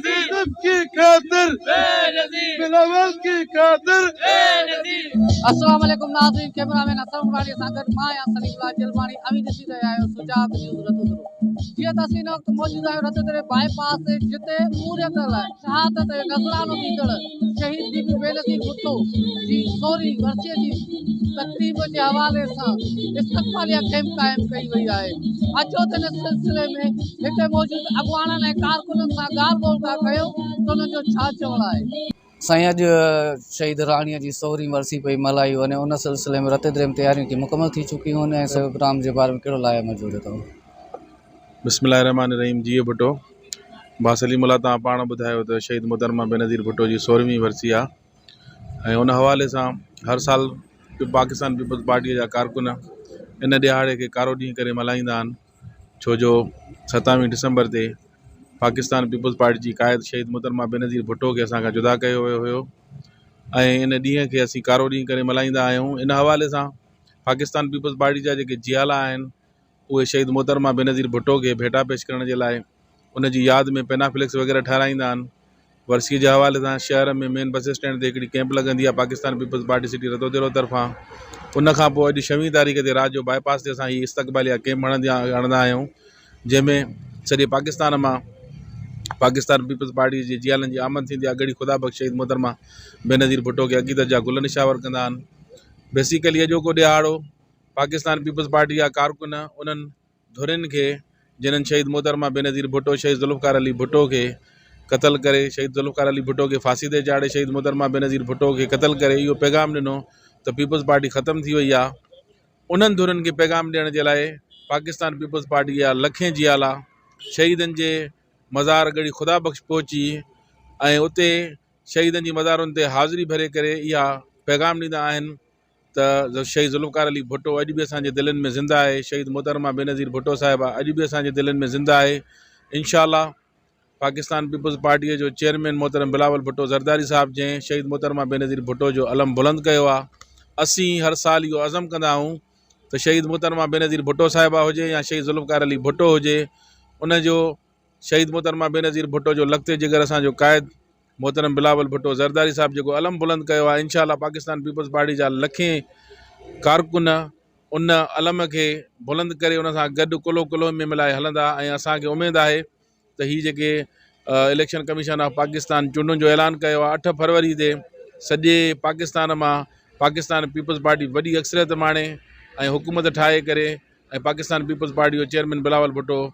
की खातिर बिलावल की खातिर। السلام عليڪم ناظرين ڪيمرا مين اسلم عمراڻي سان گڏ مان آهيان سليم الله جلباڻي اوهين ڏسي رهيا آهيو سجاڳ نيوز رتودرو جيئن ته اسين هن وقت موجود آهيون رتودري بائي پاس تي جتي پورهيت لاء شهادت جو نذرانو ڏيندڙ شهيد بي بي بينظير ڀٽو جي سورهين ورسيء جي تقريب جي حوالي سان استقباليه ڪئمپ قائم ڪئي وئي آهي. اچو ته ان سلسلي ۾ هتي موجود اڳواڻن ۽ ڪارڪنن سان ڳالهه ٻولهه ٿا ڪيون ته انهن جو ڇا چوڻ آهي. سائين اڄ شهيد راڻيء جي سورهين ورسي پئي ملهائي وڃي ان سلسلي ۾ رتيدري ۾ تياريون ڪي مڪمل ٿي چڪيون آهن ۽ پروگرام جي باري ۾ ڪهڙو لائحه عمل جوڙيو اٿو؟ بسم الله الرحمٰن الرحيم جيئي ڀٽو ڀاء سليم الله توهان پاڻ ٻڌايو ته شهيد محترمه بينظير ڀٽو جي سورهين ورسي آ ۽ ان حوالي سان هر سال پاڪستان پيپلز پارٽيء جا ڪارڪن ان ڏهاڙي کي ڪارو ڏينهن ڪري ملهائيندا آهن ڇو جو ستاويهه ڊسمبر تي پاڪستان پيپلز پارٽي جي قائد شهيد محترمه بينظير ڀٽو کي اسان کان جدا ڪيو ويو هيو ۽ ان ڏينهن کي اسين ڪارو ڏينهن ڪري ملهائيندا آهيون ان حوالي سان پاڪستان پيپلز پارٽي جا جيڪي جيالا آهن اهي شهيد محترمه بينظير ڀٽو کي ڀيٽا پيش ڪرڻ جي لاء ان جي ياد ۾ پينافليڪس وغيره ٺهرائيندا آهن. ورسيء جي حوالي سان شهر ۾ مين بس اسٽينڊ تي هڪڙي ڪئمپ لڳندي آهي Pakistan peoples party city Ratodero طرفان ان کان پوء اڄ ڇويهين تاريخ تي رات جو باء پاس تي اسان هي استقباليه ڪئمپ هڻندا آهيون جنهن ۾ سڄي پاڪستان مان پاڪستان پيپلز پارٽي جي جيالن جي آمد ٿيندي آهي ڳڙهي خدا بخش شهيد محترمه بينظير ڀٽو کي عقيدت جا گل نشاور ڪندا آهن بيسيڪلي اڄوڪو ڏهاڙو پاڪستان پيپلز پارٽي جا ڪارڪن انهن ڌرين کي جنھن شھيد محترمه بينظير ڀٽو شھيد ذوالفقار علي ڀٽو کي قتل ڪري شھيد ذوالفقار علي ڀٽو کي ڦاسي تي چاڙھي شھيد محترمه بينظير ڀٽو کي قتل ڪري اھو پيغام ڏنو ته پيپلز پارٽي ختم ٿي وئي آ انهن ڌرين کي پيغام ڏيڻ جي لاء پاڪستان پيپلز پارٽي جا لکين جيالا شھيدن جي مزار ڳڙھي خدا بخش پهچي ۽ اتي شھيدن جي مزارن تي حاضري ڀري ڪري اها پيغام ڏيندا آھن ته شهيد ذوالفقار علي ڀٽو اڄ به اسان جي دلين ۾ زنده آهي، شهيد محترمه بينظير ڀٽو صاحبه اڄ به اسان جي دلين ۾ زنده آهي، انشاء الله پاڪستان پيپلز پارٽيء جو چيئرمين محترم بلاول ڀٽو زرداري صاحب جنهن شهيد محترمه بينظير ڀٽو جو علم بلند ڪيو آهي، اسين هر سال اهو عزم ڪندا آهيون ته شهيد محترمه بينظير ڀٽو صاحبه هجي يا شهيد ذوالفقار علي ڀٽو هجي ان جو شهيد محترمه بينظير ڀٽو جو لخت جگر اسان جو قائد محترم بلاول ڀٽو زرداري صاحب جيڪو علم بلند ڪيو آهي انشاء الله پاڪستان پيپلز پارٽي جا لکين ڪارڪن ان علم کي بلند ڪري ان سان گڏ ڪلهو ڪلهو ۾ ملائي هلندا ۽ اسان کي اميد آهي ته هي جيڪي اليڪشن ڪميشن آف پاڪستان چونڊن جو اعلان ڪيو آهي اٺ فروري تي سڄي پاڪستان مان پاڪستان پيپلز پارٽي وڏي اڪثريت ماڻي ۽ حڪومت ٺاهي ڪري ۽ پاڪستان پيپلز پارٽي جو چيئرمين بلاول ڀٽو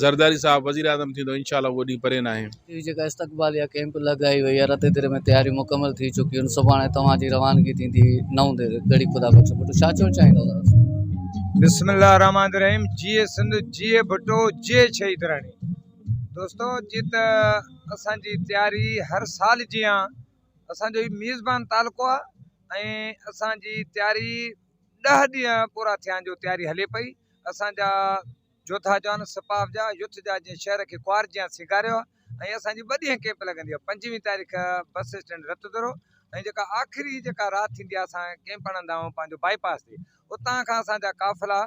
زرداري صاحب وزيراعظم ٿيندو انشاء الله اهو ڏينهن پري ناهي. هي جيڪا استقباليه ڪئمپ لڳائي وئي آهي رتيديري ۾ تياريون مڪمل ٿي چڪيون آهن سڀاڻي توهان جي روانگي ٿيندي نئون ديري ڳڙهي خدا بخش ڀٽو ڇا چوڻ چاهيندو دادا؟ بسم الله الرحمٰن الرحيم جيئي سنڌ جيئي ڀٽو جيئي شهيد راڻي دوستو جيئن ته اسان جي تياري هر سال جيان اسان جو هي ميزبان تعلقو آهي ۽ اسان جي تياري ڏهه ڏينهن پورا ٿيا آهن جو تياري هلي پئي اسان جا جوڌا جوان سپاف جا يوٿ جا جنهن شهر کي ڪنوار جيان سينگاريو آهي ۽ اسان جي ٻه ڏينهن ڪئمپ لڳندي آهي پنجويهه تاريخ بس اسٽينڊ رتودرو ۽ جيڪا آخري جيڪا رات ٿيندي آهي اسان ڪئمپ هڻندا آهيون پنهنجو بائي پاس تي اتان کان اسان جا قافلا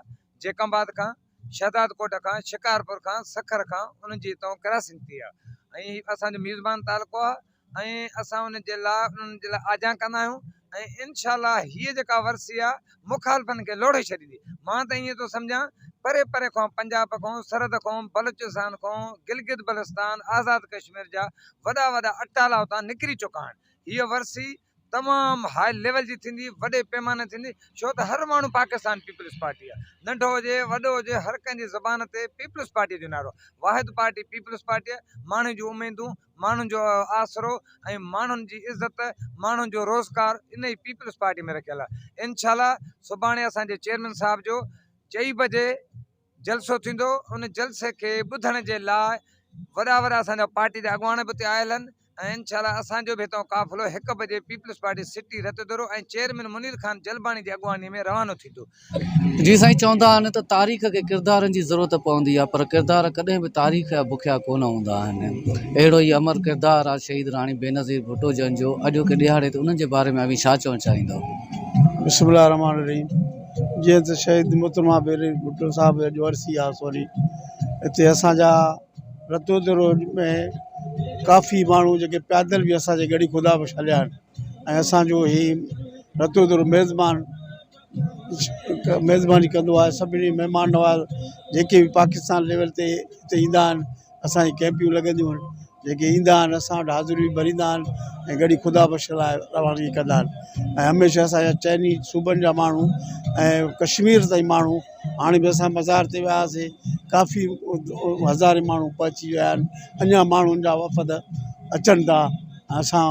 جيڪب آباد کان شهداد ڪوٽ کان شڪارپور کان سکر کان انهن جي اتان ڪراسنگ ٿي آهي ۽ هي اسان جو ميزبان تعلقو آهي ۽ اسان ان جي لاء انهن جي لاء آجيان ڪندا آهيون ۽ انشاء الله هيء جيڪا ورسي آهي مخالفن کي لوڙهي ڇڏيندي. مان ته ائين ٿو سمجهان پري پري کان پنجاب کان سرحد کان بلوچستان کان گلگت بلستان آزاد ڪشمير جا وڏا وڏا اٽالا اتان نڪري چڪا آهن. هيء ورسي تمام هاء ليول جي ٿيندي وڏي پيماني ٿيندي ڇو ته هر ماڻهو پاڪستان پيپلز پارٽي آهي ننڍو هجي وڏو هجي هر ڪنهن جي زبان تي پيپلز پارٽي جو نعرو آهي واحد پارٽي پيپلز پارٽي آهي ماڻهن جون اميدون ماڻهن جو آسرو ۽ ماڻهن جي عزت ماڻهن جو روزگار ان ئي پيپلز پارٽي ۾ رکيل آهي انشاء الله سڀاڻي اسان جي چيئرمين صاحب جو چئي بجي جلسو ٿيندو ان جلسي کي ٻڌڻ جي لاء وڏا وڏا اسان جا پارٽي جا اڳواڻ به اتي آيل آهن ۽ انشاء الله اسان جو به هتان قافلو هڪ بجي peoples party city Ratodero ۽ chairman Munir Khan Jalbani جي اڳواڻي ۾ روانو ٿيندو. جي سائين چوندا آهن ته تاريخ کي ڪردارن جي ضرورت پوندي آهي پر ڪردار ڪڏهن به تاريخ جا بکيا ڪونه هوندا آهن اهڙو ئي امر ڪردار آهي شهيد راڻي بينظير ڀٽو جن جو اڄوڪي ڏهاڙي تي انهن جي باري ۾ اوهين ڇا چوڻ چاهيندؤ. بسم الله الرحمٰن الرحيم جيئن ته شهيد محترمه بينظير ڀٽو صاحب جي اڄ ورسي آهي سوري هتي اسان جا رتوديرو ۾ ڪافي ماڻهو جيڪي پيادل به اسان جي ڳڙهي خدا بخش هليا آهن ۽ اسان جو هي رتوديرو ميزبان ميزباني ڪندو آهي سڀني مهمان نواز جيڪي به پاڪستان ليول تي هتي ايندا آهن اسانجي ڪيمپيون لڳنديون آهن جيڪي ايندا آهن اسان وٽ حاضري ڀريندا آهن ۽ ڳڙهي خدا بخش لاء روانگي ڪندا آهن ۽ هميشه اسانجا چئني صوبن جا ماڻهو ۽ ڪشمير تائين ماڻهو هاڻي به اسان مزار تي وياسين ڪافي هزارين ماڻهو پهچي ويا آهن اڃا ماڻهن جا وفد اچن ٿا اسان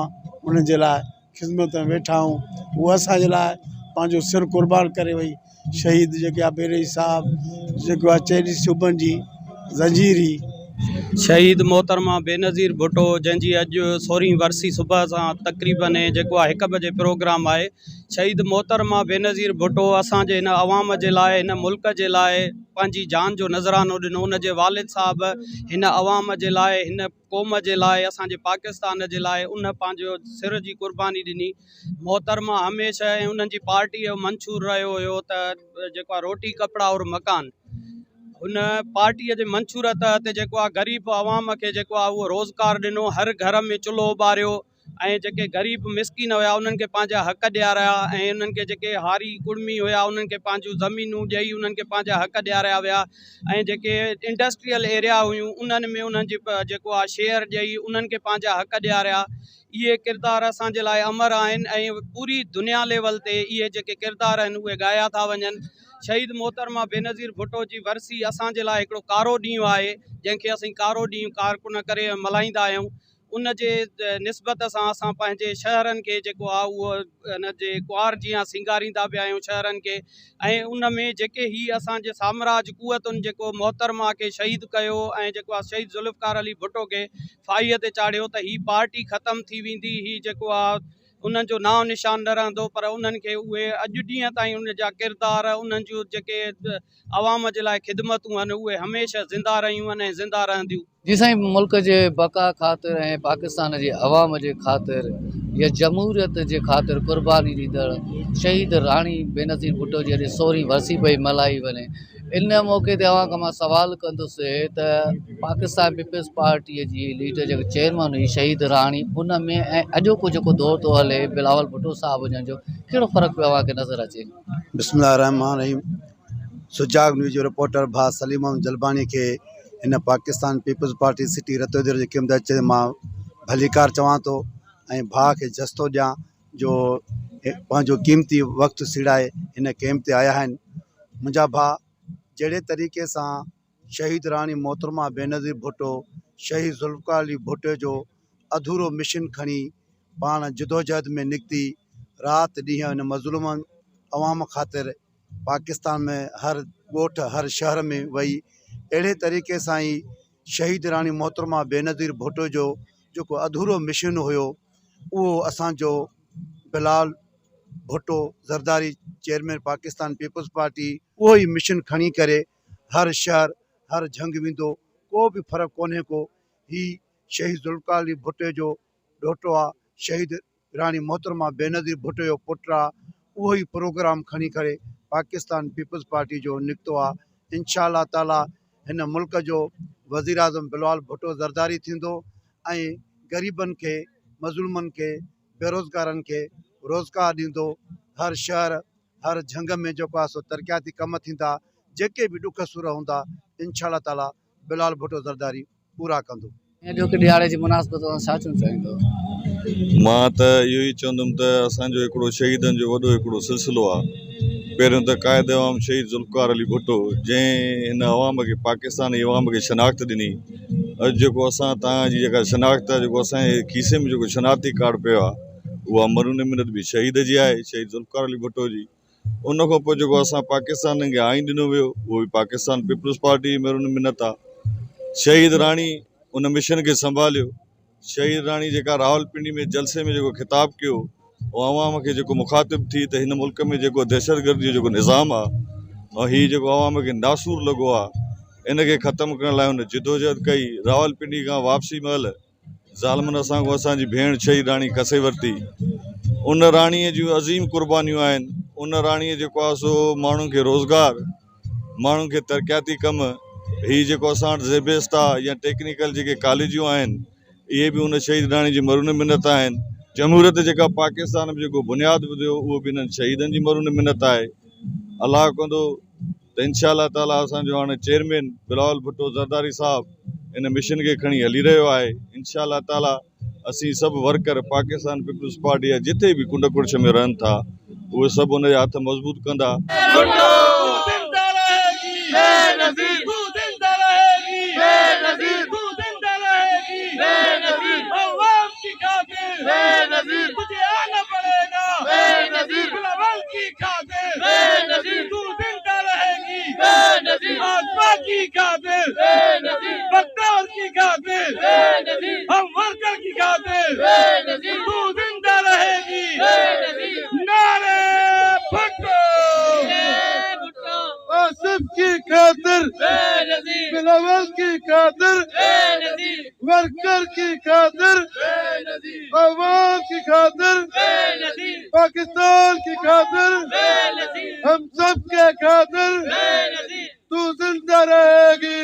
انهن جي لاء خدمت ۾ ويٺا آهيون هو اسانجي لاء پنهنجو سر قربان ڪري وئي شهيد جيڪي آهي بيري صاحب جيڪو آهي چئني صوبن جي زنجيري. شهيد محترمه بينظير ڀٽو جنهن جي اڄ سورهين ورسي صبح سان تقريبن جيڪو آهي هڪ بجي پروگرام آهي شهيد محترمه بينظير ڀٽو اسان جي هن عوام جي لاء هن ملڪ جي لاء پنهنجي جان جو نذرانو ڏنو ان جي والد صاحب هن عوام جي لاء هن قوم جي لاء اسان جي پاڪستان جي لاء ان پنهنجو سر جي قرباني ڏني محترمه هميشه ۽ انهن جي پارٽي جو منشور رهيو هيو ته جيڪو آهي روٽي ڪپڙا اور مڪان ان پارٽي جي منشور تحت جيڪو آهي غريب عوام کي جيڪو آهي اهو روزگار ڏنو هر گهر ۾ چلهو ٻاريو ۽ جيڪي غريب مسڪين هيا انهن کي پنهنجا حق ڏياريا ۽ انهن کي جيڪي هاري ڪڙمي هيا انهن کي پنهنجون زمينون ڏئي انهن کي پنهنجا حق ڏياريا ويا ۽ جيڪي انڊسٽريل ايريا هيون انهن ۾ انهن جي جيڪو آهي شيئر ڏئي انهن کي پنهنجا حق ڏياريا اهي ڪردار اسان جي لاء امر آهن ۽ پوري دنيا ليول تي اهي جيڪي ڪردار آهن اهي ڳايا ٿا وڃن شهيد محترمه بينظير ڀٽو جي ورسي اسان جي لاء هڪڙو ڪارو ڏينهن آهي جنهن کي اسين ڪارو ڏينهن ڪارڪن ڪري ملهائيندا آهيون ان جي نسبت سان اسان پنهنجي شهرن کي جيڪو آهي اهو ان جي ڪنوار جيان سينگاريندا به آهيون شهرن کي ۽ ان ۾ جيڪي هي اسان جي سامراج قوتن جيڪو محترمه کي شهيد ڪيو ۽ جيڪو آهي شهيد ذوالفقار علي ڀٽو کي ڦاهيء تي چاڙهيو ته هي پارٽي ختم ٿي ويندي هي جيڪو آهي انهن جو نانء نشان نه رهندو پر انهن کي اهي اڄ ڏينهن تائين ان جا ڪردار انهن جون جيڪي عوام جي لاء خدمتون آهن اهي هميشه زنده رهيون آهن ۽ زنده رهنديون. جي سائين ملڪ جي بقا خاطر ۽ پاڪستان جي عوام جي خاطر يا جمهوريت جي خاطر قرباني ڏيندڙ شهيد راڻي بينظير ڀٽو جي اڄ سورهين ورسي پئي ملهائي وڃي ان موقعي تي اوهان کان مان سوال ڪندس ته پاڪستان پيپلز پارٽيء جي ليڊر جيڪو چيئرمين هئي شهيد راڻي ان ۾ ۽ اڄوڪو جيڪو دور ٿو هلي بلاول ڀٽو صاحب جن جو ڪهڙو فرق پيو اوهان کي نظر اچي؟ بسم الله الرحمٰن الرحيم سجاڳ نيوز جو رپورٽر ڀاء سليم احمد جلباڻي کي هن Pakistan peoples party city Ratodero جي ڪم تي اچي مان ڀليڪار چوان ٿو ۽ ڀاء کي جس ٿو ڏيان جو پنهنجو قيمتي وقت سيڙائي هن ڪيمپ تي آيا آهن منهنجا ڀاء جهڙي طريقي سان شهيد راڻي محترمه بينظير ڀٽو شهيد ذوالفقار علي ڀٽي جو اڌورو مشن کڻي پاڻ جدوجهد ۾ نڪتي رات ڏينهن ان مظلومن عوام خاطر پاڪستان ۾ هر ڳوٺ هر شهر ۾ وئي اهڙي طريقي سان ئي شهيد راڻي محترمه بينظير ڀٽو جو جيڪو اڌورو مشن هيو اهو اسانجو Bilal Bhutto Zardari chairman Pakistan Peoples Party اهو ئي مشن کڻي ڪري هر شهر هر جهنگ ويندو ڪو به فرق ڪونهي ڪو هي شهيد ذوالفقار علي ڀٽي جو ڏوهٽو آ شهيد راڻي محترمه بينظير ڀٽو جو پٽ آ اهو ئي پروگرام کڻي ڪري پاڪستان پيپلز پارٽي جو نڪتو آ انشاء الله تعالي هن ملڪ جو وزيراعظم بلاول ڀٽو زرداري ٿيندو ۽ غريبن کي مظلومن کي بيروزگارن کي روزگار ڏيندو هر شهر هر جهنگ ۾ جيڪو آهي سو ترقياتي ڪم ٿيندا جيڪي به ڏک سور هوندا انشاء الله تعالي بلاول ڀٽو زرداري پورا ڪندو. اڄوڪي ڏهاڙي جي مناسبت سان ڇا چوڻ چاهيندؤ؟ مان ته اهو ئي چوندم ته اسان جو هڪڙو شهيدن جو وڏو هڪڙو سلسلو آ. پهريون ته قائد عوام شهيد ذوالفقار علي ڀٽو جنهن هن عوام کي پاڪستان جي عوام کي شناخت ڏني اڄ جيڪو اسان توهان جي جيڪا شناخت آ جيڪو اسان جي کيسي ۾ جيڪو شناختي ڪارڊ پيو آ اها مرهون منت به شهيد جي آهي شهيد ذوالفقار علي ڀٽو جي. ان کان پوء جيڪو اسان پاڪستانين کي آئين ڏنو ويو اهو به پاڪستان پيپلز پارٽي جي مهرون منت آ. شهيد راڻي ان مشن کي سنڀاليو. شهيد راڻي جيڪا راولپنڊي ۾ جلسي ۾ جيڪو خطاب ڪيو ۽ عوام کي جيڪو مخاطب ٿي ته هن ملڪ ۾ جيڪو دهشتگردي جو جيڪو نظام آ ۽ هي جيڪو عوام کي ناسور لڳو آ ان کي ختم ڪرڻ لاء هن جدوجهد ڪئي. راولپنڊي کان واپسي مهل ظالمن اسان کان اسان جي ڀيڻ شهيد راڻي کسي ورتي. ان راڻيء جون عظيم قربانيون آهن. ان راڻيء جيڪو آهي سو ماڻهن کي روزگار، ماڻهن کي ترقياتي ڪم، هي جيڪو اسان وٽ زيبيستا يا ٽيڪنيڪل جيڪي ڪاليجون آهن، اهي به ان شهيد راڻي جي مرهون منت آهن. جمهوريت جيڪا پاڪستان ۾ جيڪو بنياد وڌيو اهو به انهن شهيدن جي مرهون منت آهي. الله ڪندو ته انشاء الله تعالي اسان جو هاڻي چيئرمين بلاول ڀٽو زرداري صاحب ان مشن کي کڻي هلي رهيو آهي انشاء الله تعالي اسين سڀ ورڪر پاڪستان پيپلز پارٽي جا جتي به ڪنڊ ڪڙڇ ۾ رهن ٿا اهي سڀ ان جا هٿ مضبوط ڪندا. آصف ڪي خاطر بلاول ڪي خاطر ورڪر ڪي خاطر عوام ڪي خاطر پاڪستان ڪي خاطر هم سب ڪي خاطر تو زنده رهي گي.